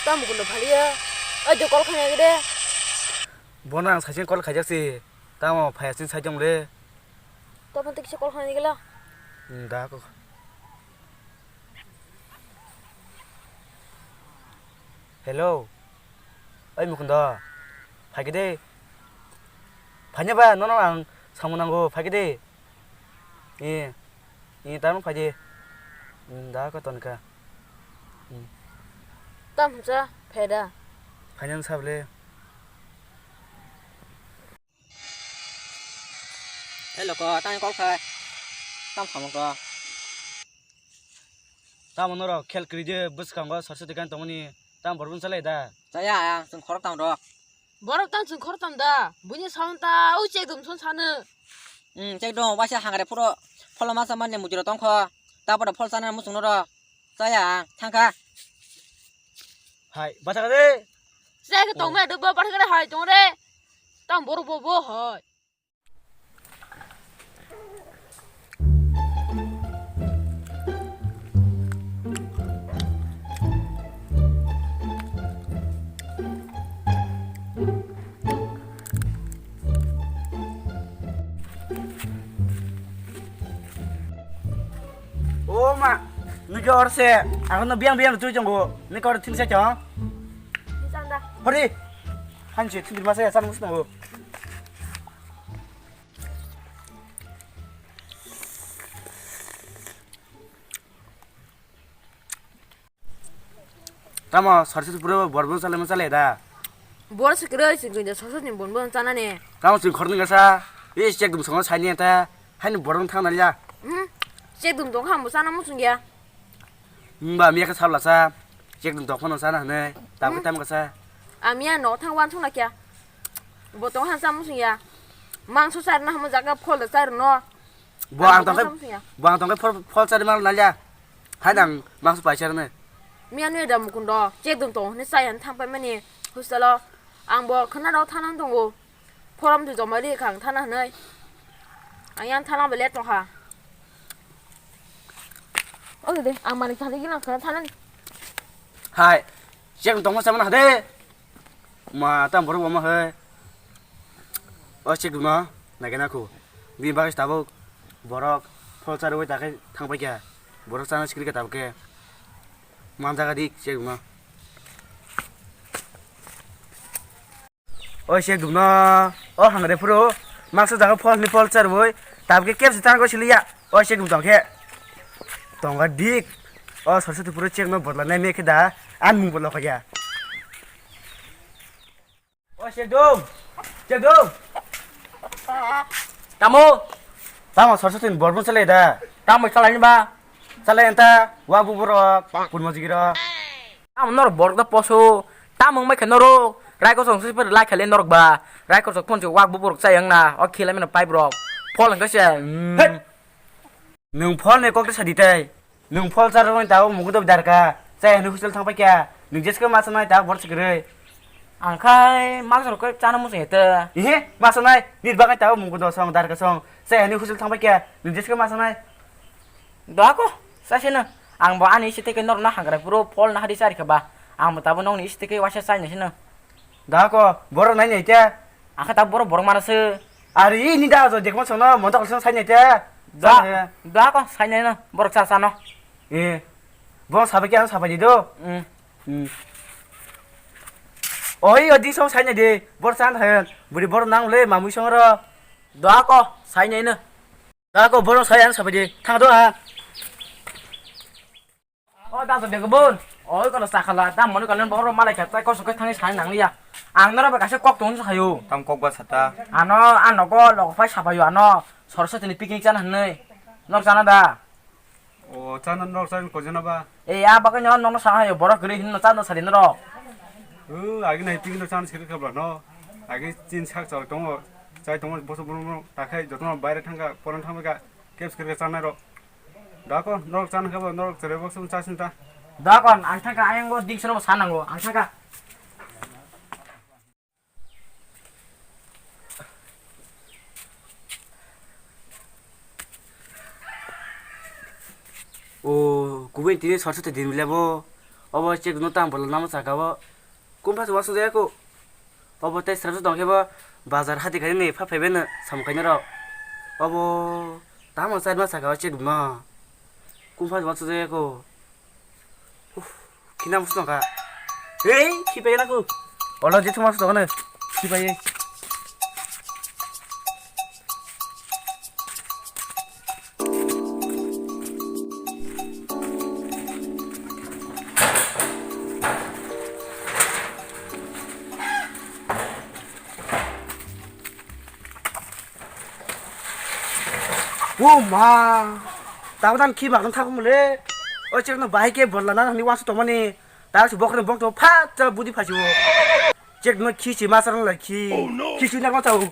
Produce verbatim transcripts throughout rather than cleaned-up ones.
Tamo kono phaliya? Ai, do call khaina gede. Bono ang saising call khaijak si. Tamo phaya sing sai tong le. Tamo tik se call khaina gela. Hmm, da ko. Hello. Ai, Mukundo. Phai kede. Phanya ba, nono ang samung nango, phai kede. Ee, ee, tamo phaidi. Hmm, da ko ton ka. Hmm. Tam hwnsa, pheda. Phainang sable. Hello ko, tang call khai. Tam samung ko. Tamo norok khel kwrwi de bwskango sarsa tikan tongmani. Tam borbun salai da. Chaya, ang chwng khorok tam rok. Borok tang chwng khoroktham da, buini sound ta o chekdum son sano. Hmm, chekdum, waisa hangre phuro pholma sa mani mujura tongkho, ta boda phol sana muchung noro, chaya ang thangkha. Hai, bachakha de. Chekha tongma do ba, bachakha de hai tong re. Tang borok bo bo hai. O ma, nike orse, ako no biang biang tui chongo, nike or thing sa chong. Hori, hanchi thing ma sa ya san mus no. Tamo sarsi pura borbon sale ma sale da. Bor sikre sikre sarsi ni bonbon sana ne. Tamo sing khorni gasa. Is chek dum songo sani ta. Hani borbon thang na ya. Hmm. Chek dum dong ham sana musung ya. Himba miya khe sabla sa, chekdum tokphano sana hwnwi, tabuk Hmm. Tamo kasa. Amiya no thang wan thung lakya. Bo tong han sam sung ya. Mangso sar na hamo jaga phol da sar no. Bo ang tong khe, bo ang tong khe phol, phol sar mal nalya. Hai nang mangso pai sar ne. Miya nui da Mukundo, chekdum tong hwnwi sai han thang pai mani hostel o. Ang bo khna rok thang nang tongo. Forum tu joma ri khang thana hwnwi. Ang yang thana bele tongkha. Oke de, ang mani thani gina khana thana ni. Hai, chek tongma sama na de. Ma tam borok ma hai. O chek duna, na gena khu. Bi bagis tabuk borok phol charwi ta khe thang pai kha. Borok chana sikri kha tabuk khe. Man jaga dik chek duna. O se dugno, o hangre phuru, maksa jaga phol ni phol charwoi, tabke kep se tango siliya, o se dug tongkhe. Tonga dik, o Saraswati puro chek no bodla nai me khe da, an mung bodla khaja. O se dug, se dug. Tamo? Tamo Saraswati ni borbun chale da. Tamo chalai ni ba? Chalai anta, wa buburok, purmo jigirok. Tamo norok borok da poso, tamo wngbai khe norok, raikosong se lai khaile norok ba, raikosong phone se wak buburok chayang na, o khela mino pipe rok, phol hwnkhe se, mm. Hei! Nwng phol ni kok ta sadi tei, nwng phol charwknai tabuk mukudo darka, chaya hwnwi hostel thang paikha, nwng jeske ma sanai tabuk borok se kwrwi. Ang khai maksa rok chana muchung ya te. Ihe, ma sanai, nini bagwi tabuk mukudo song darka song, chaya hwnwi hostel thang paikha, nwng jeske ma sanai. Dako, sasino. Ang bo ani isi teke norno hangrai puro phol na hadi chari kha ba. Ang bo tabo nongni isi teke waisa chai naisino. Dako, borok nai nai khe. Ang khe tabo borok borok mano se. Ari ni da jo jekma sono monta kolsong sai nai te. Da, dako, sai nai no. Borok cha cha no. Eh. Bo sabai khe ang sabai di do. Hmm. Hmm. Oi, odi song sai nai de. Borok chan thayan. Buri borok nang le mamui song ro. Dako, sai nai no. Ako borok sai ang sabai di. Thang do ha. O da to dego bon. Oi kono sakhala da moni kalen borok malai kha tai kosok khe thangni sai nang ya. Ang noro ba kaisa kok tong sayo. Tam kok ba sata. Ano ano go log phai sabayo ano. Soroswati ni picnic chana hwnwi. Nok chana da. O chana nok chana ko jana ba. E ya bagwi no nokno sa hayo borok gri hinno chana sari noro. O agi nai picnic chana sari khabla no. Agi chin sak chal tongo. Chai tongo boso bono takhai jotono baire thangka poran thangka. Kebs kere chanai rok. Dako, norok chan khe bo, norok chere bo sum chasin ta. Dakon, ang thangka, ayang go ding sono bo sanango, ang thangka. O, kubui tini sorso te din bile bo. Obo chek no tam bolo namo saka bo. Kum pha se wasung jaya ko. Obo tei srap se tong khe bo bazar hati khai ni pha phai bai no sam khai no rok. Obo tamo chai ma saka o chek no. Kum pha se wasung jaya ko. Uf, khina musu tong kha. Hei, khipai na ko. Olo je thuma se tong no. Khipai. O ma, tabuk dan khi bakno thangmole. O chekno bahai khe borla na ni wasu tongmani. Tabuk se bokhorni bokto phat cha budi phasiwo. Chekno khi si ma sarang lai khi. Oh no. Khi si na ma chao.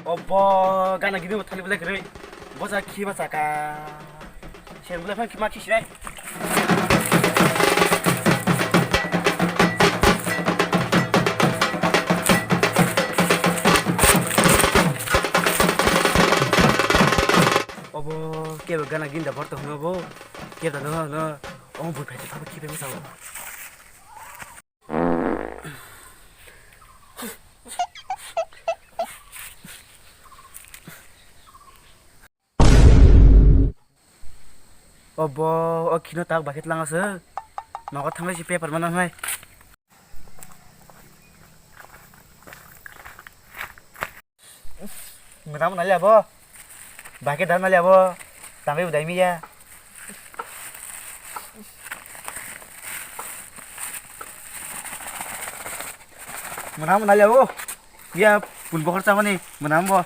Obo gana gidi mo thali bole kre. Bosa khi ba saka. Sen bole phan khi ma khi si nai. Obo kebo gana ginda borto hwnwi obo. Kebo no, no, omo bui phai thangwi khipe bwsa o. Obo, o khino tak bakhe tlang aswk. Nogo thangwi si paper mana hnai. Mwnam nali abo. Bakhe dan nali abo. Tangwi udai miya. Mwnam nali abo. Ya pun bokhor chamani mwnam bo.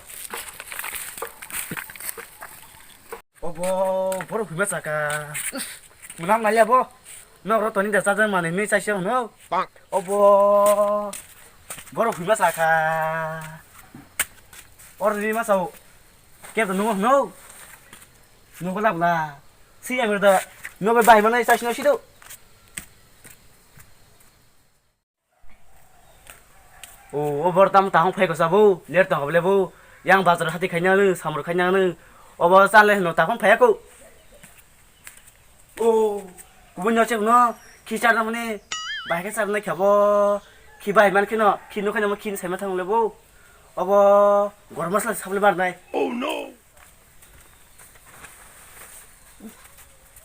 Obo, borok huima saka. Mwnam nali abo. Nok ro toni da chajan mani ni chaisa hwnwi. Obo, borok huima saka. Or ni ma sao. Kebo nungo hwnwi. Nungo labla. Si amir da. Nobe bai mana chaisa no sido. O, o bor tam tahong phai ko sabo, ler tong kable bo. Yang bazar hati khaina no, samur khaina no. Obo chale hno tahong phai ko. O, kubun no chek no, khi char na mani, bai khe char na khabo, khi bai man kheno, khi no kheno, khi sai ma thang le bo. Obo, gorom masla sable bar nai. Oh no.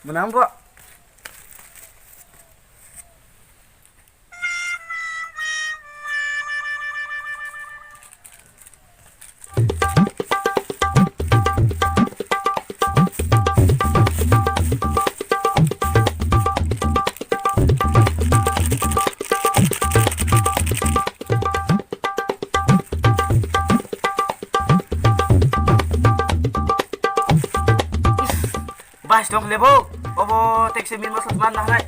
Mwnam bo. Bai, tong lebo. Obo tekse min masuk man nahnai.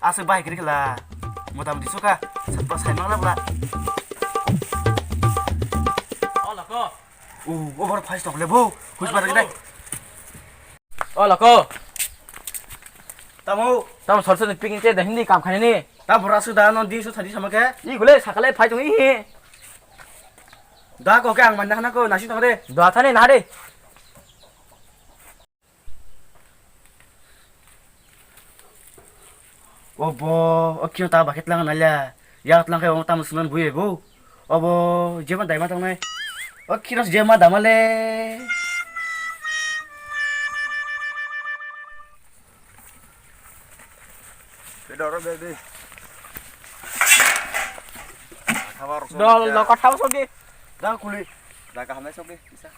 Aswk bahai kwrwi khala. Mota moti sokha. Sakpa sai ma labla. O loko. O, o bor phai tok le bo. Huis bar gidai. O loko. Tamo. Tamo sor sor ni picking che da hindi kam khani ni. Ta bora su da non di su thadi sama ke. I gule sakale phai tong i. Da ko ke ang man da hana ko nasi tong de. Da thani na de. Obo, o kino ta bakhe tlang nalya. Ya tlang khe omo tamo swnam bui ebo. Obo, jema daima tongnai. O kino jema damale. Bedoro bedi. Dol, dol, kotha sogi. Da kuli. Da kaham sogi, bisa.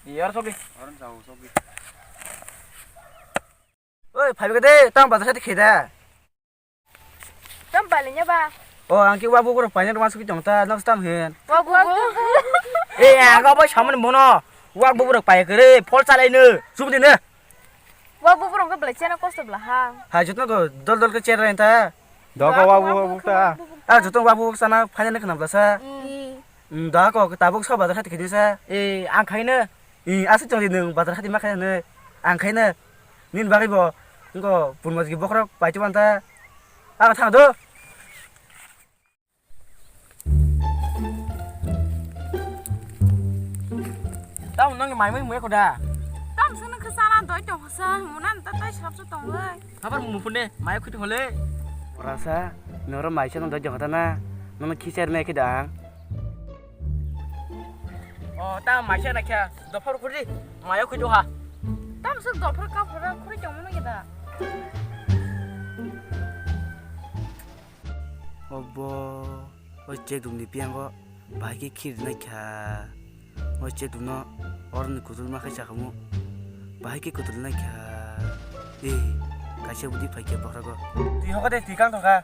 Iyar sogi. Oron jao sogi. Oi, phaibe de, tang bazar hati kheda. Tam balinya ba. O, ang ki wabu borok paina rwma suki tong ta, nok tam hin. Wabu, wabu. E, aga bai saman bono. Wabu borok pai kere, phol chalai no. Sub de ne. Wabu borok ke belai chena kosto bela ha. Hai jotno ko dol dol ke chera ta. Dogo wabu wabu ta. A jotno wabu sana phaina ne khna bela sa. Mm. Mm, da ko tabuk sa bazar hati khedi sa. E, ang khaina. I, aswk choli nwng bazar hati ma khe hwnwi. Ang khe no nini bagwi bo wngkha pun mojigi bokhorok paitwi manta. Ang thang do. Tamo nangni mai mui muya koda. Tamo sano khe chana doi tong sa, munan ta tai srap sa tong lai. Habar mu phone mai khiti hole. Rasa, noro mai chana doi jong ta na, nono khichar me khida ang. O, ta mai chana kya, dophar khuri, mai khiti ha. Tamo sa dophar ka phara khuri tong mano kida. Obo, o chekduk ni piyango bahai khe khir nai kha. O chekduk no oroni kutul ma khai chakhamu. Bahai khe kutul nai kha. Eh, kaisa budi phai khe bokhrago. Twi hoka de, twi kang thokha.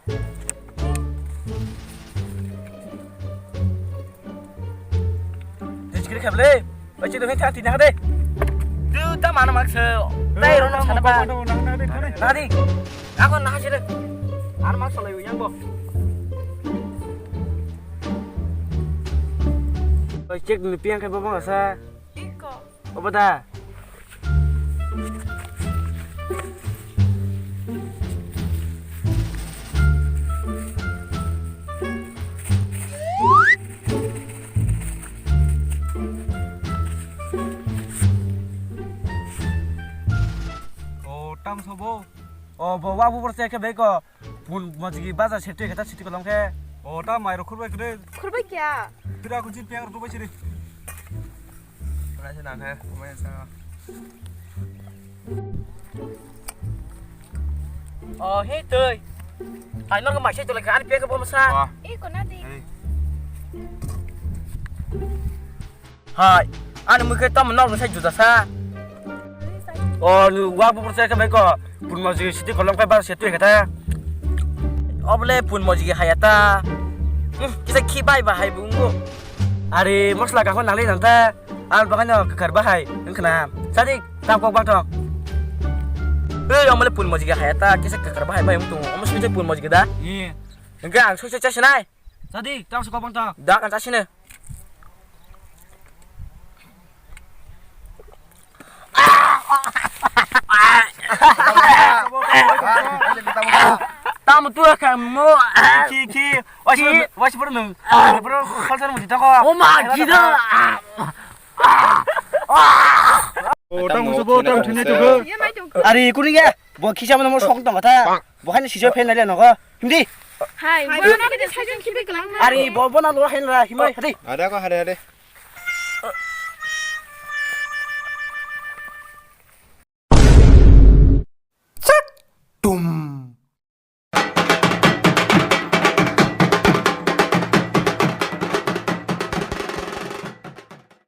Twi chikri khablai. Oi, chini hoi thang tini hade. Tu ta mana mak se. Dai rono sana ba. Nadi. Ako na sire. Ar mak salai yang bo. Oi, check ni piang kai baba sa. Iko. Obo da. O, tam sobo. O, bo, wa, bo, bo, se ke beko. Pun, mojigi, baza, se, tu, kata, siti, kolong, ke. O, ta, mai, ro, khurbai, kre. Khurbai kya? Tira, kunci, piang, ro, bai, siri. Wala se na khe, wala se na. O, he tui. Hai, nor ko mai se tole kha, ani pek bo masa. Wa. E, kona di. Hai. Hai, ani mui khe tamo nor sai juda sa. O, nu wa bu se khe bai ko. Pun moji siti kolom khe ba se tui khe ta. Obole pun moji haya ta. Hmm, kisa khi bai ba hai bungo. Are mosla ka ko nang le nang ta. Ang bagano kakar bahai, wngkhana. Sadik, tam kok bang thok. Ei, ang male pun mojigi haya ta, kisa kakar bahai bai wngtung. Omo sui pun mojigi da. Iya. Engke ang sui sui chasi nai. Sadik, tam kok bang thok. Da kan chasi ne. Tam tu kan mo. Ki, ki. Wasi, wasi pernah. Pernah kalsar mo ditako. Oh ma, gida. O, tamo se bo, tamo thwinai tongkha. Ari, kuning ya. Bo khisa mano mo sok tong kha. Bo haino sijak phen nai le nogo. Himdi. Hai, bo na bide sajang khibi kelang na. Ari, bo, bo na lo hain ra, himai, hadi. Ada ko, hade, hade.